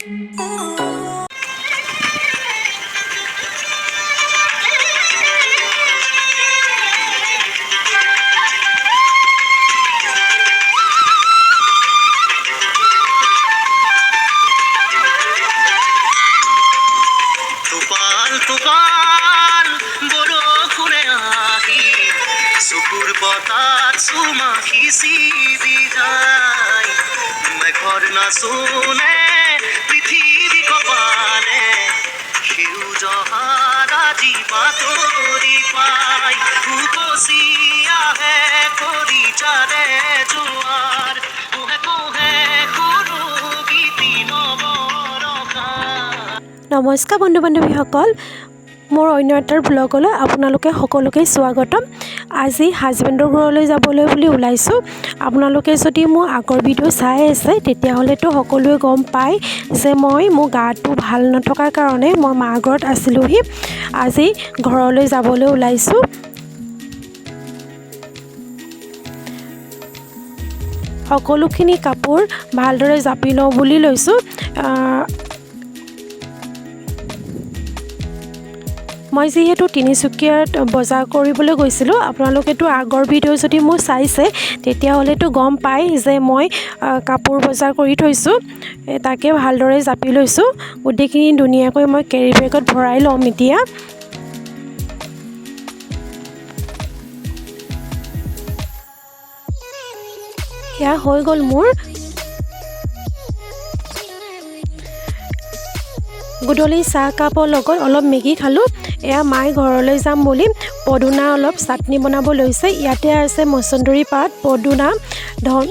টোপাল টোপাল বৰষুণে আহি চকুৰ পতাত চুমা সিঁচি দি যায়। মেঘৰ নাচোনে পৃথিৱী কপালে সেউজহাৰ আজি বাতৰি পাই উপচি আহে কলিজাৰে জোৱাৰ, কোহে কোহে সৰু গীতি নৱৰসা। নমস্কাৰ বন্ধু বান্ধৱীসকল, মোৰ অন্য এটাৰ ব্লগলৈ আপোনালোকে সকলোকে স্বাগতম। আজি হাজবেণ্ডৰ ঘৰলৈ যাবলৈ বুলি ওলাইছোঁ। আপোনালোকে যদি মোৰ আগৰ ভিডিঅ' চাই আছে তেতিয়াহ'লেতো সকলোৱে গম পায় যে মই মোৰ গাটো ভাল নথকাৰ কাৰণে মই মাৰ ঘৰত আছিলোঁহি। আজি ঘৰলৈ যাবলৈ ওলাইছোঁ। সকলোখিনি কাপোৰ ভালদৰে জাপি লওঁ বুলি লৈছোঁ। মই যিহেতু তিনিচুকীয়াত বজাৰ কৰিবলৈ গৈছিলোঁ, আপোনালোকেতো আগৰ ভিডিঅ' যদি মোৰ চাইছে তেতিয়াহ'লেতো গম পায় যে মই কাপোৰ বজাৰ কৰি থৈছোঁ। তাকে ভালদৰে জাপি লৈছোঁ। গোটেইখিনি ধুনীয়াকৈ মই কেৰি বেগত ভৰাই ল'ম এতিয়া। এয়া হৈ গ'ল মোৰ। গধূলি চাহকাপৰ লগত অলপ মেগী খালোঁ। এয়া মায়ে ঘৰলৈ যাম বুলি পদুনা অলপ চাটনি বনাব লৈছে। ইয়াতে আছে মচন্দৰী পাত, পদুনা, ধন,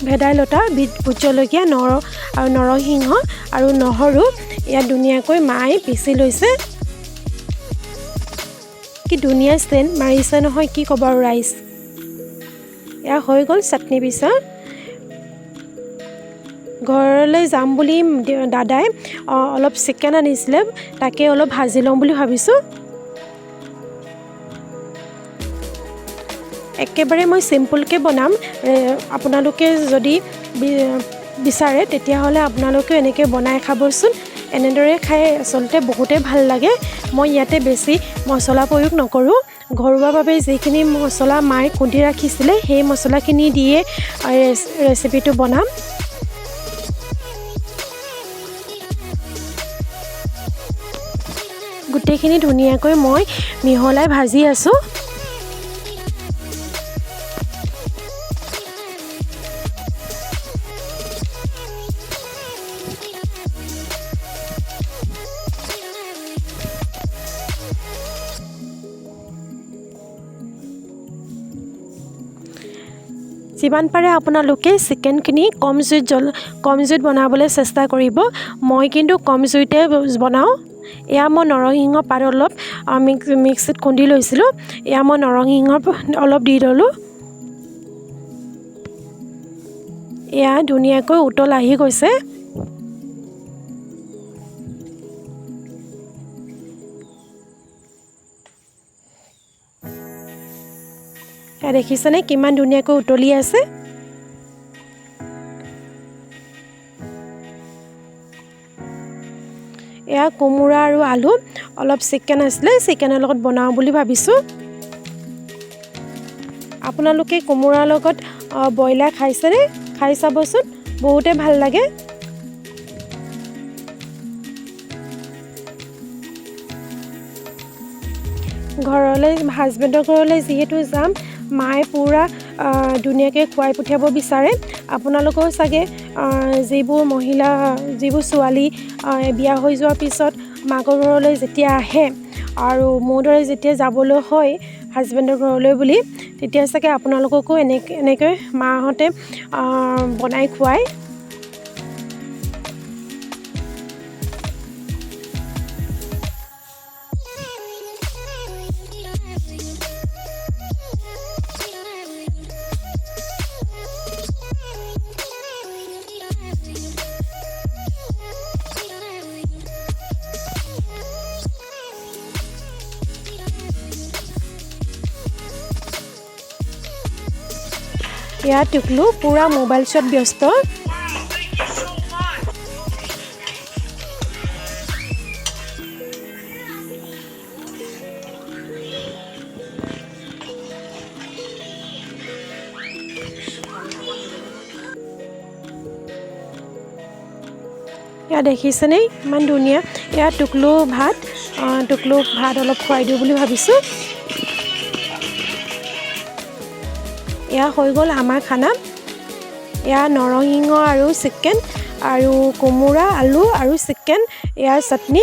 ভেদাইলতা, ভোট জলকীয়া, নৰ আৰু নৰসিংহ আৰু নহৰু। ইয়াত ধুনীয়াকৈ মায়ে পিচি লৈছে। কি ধুনীয়া চেণ্ট মাৰিছে নহয়, কি ক'ব আৰু ৰাইজ। এয়া হৈ গ'ল চাটনি পিছা। ঘৰলৈ যাম বুলি দাদাই অলপ চিকেন আনিছিলে, তাকে অলপ ভাজি ল'ম বুলি ভাবিছোঁ। একেবাৰে মই চিম্পুলকৈ বনাম। আপোনালোকে যদি বিচাৰে তেতিয়াহ'লে আপোনালোকেও এনেকৈ বনাই খাবচোন। এনেদৰে খাই আচলতে বহুতেই ভাল লাগে। মই ইয়াতে বেছি মছলা প্ৰয়োগ নকৰোঁ। ঘৰুৱাভাৱে যিখিনি মছলা মায়ে খুন্দি ৰাখিছিলে সেই মছলাখিনি দিয়ে ৰেচিপিটো বনাম। গোটেইখিনি ধুনীয়াকৈ মই মিহলাই ভাজি আছোঁ। যিমান পাৰে আপোনালোকে চিকেনখিনি কম জুইত বনাবলৈ চেষ্টা কৰিব। মই কিন্তু কম জুইতে বনাওঁ। এয়া মই নৰসিংহ পাত অলপ মিক্সিত খুন্দি লৈছিলোঁ। এয়া মই নৰসিংহ অলপ দি ল'লোঁ। এয়া ধুনীয়াকৈ উতল আহি গৈছে। এয়া দেখিছেনে কিমান ধুনীয়াকৈ উতলি আছে। এয়া কোমোৰা আৰু আলু অলপ চিকেন আছিলে, চিকেনৰ লগত বনাওঁ বুলি ভাবিছোঁ। আপোনালোকে কোমোৰাৰ লগত ব্ৰইলাৰ খাইছেনে? খাই চাবচোন, বহুতে ভাল লাগে। ঘৰলৈ হাজবেণ্ডৰ ঘৰলৈ যিহেতু যাম, মায়ে পূৰা ধুনীয়াকৈ খুৱাই পঠিয়াব বিচাৰে। আপোনালোকেও চাগে যিবোৰ মহিলা, যিবোৰ ছোৱালী বিয়া হৈ যোৱাৰ পিছত মাকৰ ঘৰলৈ যেতিয়া আহে আৰু মোৰ দৰে যেতিয়া যাবলৈ হয় হাজবেণ্ডৰ ঘৰলৈ বুলি, তেতিয়া চাগে আপোনালোককো এনেকৈ মাহঁতে বনাই খুৱায়। এয়া টুকলু পূৰা মোবাইল চোৱাত ব্যস্ত। ইয়াত দেখিছেনে ইমান ধুনীয়া। ইয়াত টুকলু ভাত, টুকলুক ভাত অলপ খুৱাই দিওঁ বুলি ভাবিছোঁ। এয়া হৈ গ'ল আমাৰ খানা। এয়া নৰসিংহ আৰু চিকেন আৰু কোমোৰা আলু আৰু চিকেন, এয়া চাটনি।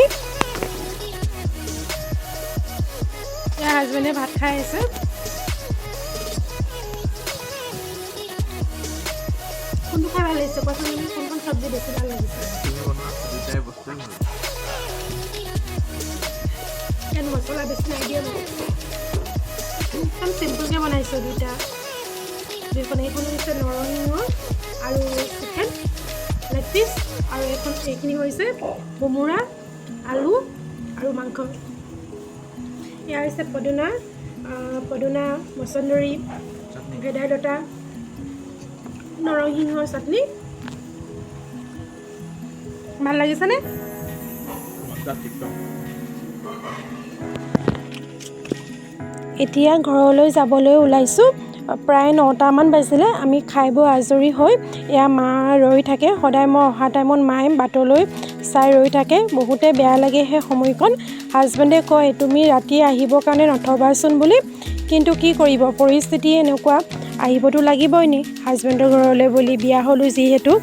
এয়া হাজবেণ্ডে ভাত খাই আছে। কোনটো খাই ভাল লাগিছে কোৱাচোন তুমি? কোনখন চব্জি বেছি ভাল লাগিছে? তুমি বনোৱা দুটাই বস্তুৱে ভাল। ইয়াত মছলা বেছি নাই দিয়া, মই একদম চিম্পুলকৈ বনাইছোঁ দুইটা দুইখন। এইখন হৈছে নৰসিংহ আৰু চিকেন লেগ পিচ আৰু এইখন এইখিনি হৈছে কোমোৰা আলু আৰু মাংস। এয়া হৈছে পদুনা, পদুনা, মচন্দৰী, চাটনি। ভেদাইলতা, নৰসিংহৰ চাটনি। ভাল লাগিছেনে? মজা, টিপটপ। এতিয়া ঘৰলৈ যাবলৈ ওলাইছোঁ। প্ৰায় 9টামান বাজিলে। আমি খাই বৈ আজৰি হৈ এয়া মা ৰৈ থাকে সদায়। মই অহা টাইমত মায়ে বাটলৈ চাই ৰৈ থাকে। বহুতে বেয়া লাগে সেই সময়কণ। হাজবেণ্ডে কয়, তুমি ৰাতি আহিবৰ কাৰণে নথবাচোন বুলি। কিন্তু কি কৰিব, পৰিস্থিতি এনেকুৱা, আহিবতো লাগিবই নি হাজবেণ্ডৰ ঘৰলৈ বুলি বিয়া হ'লোঁ যিহেতু।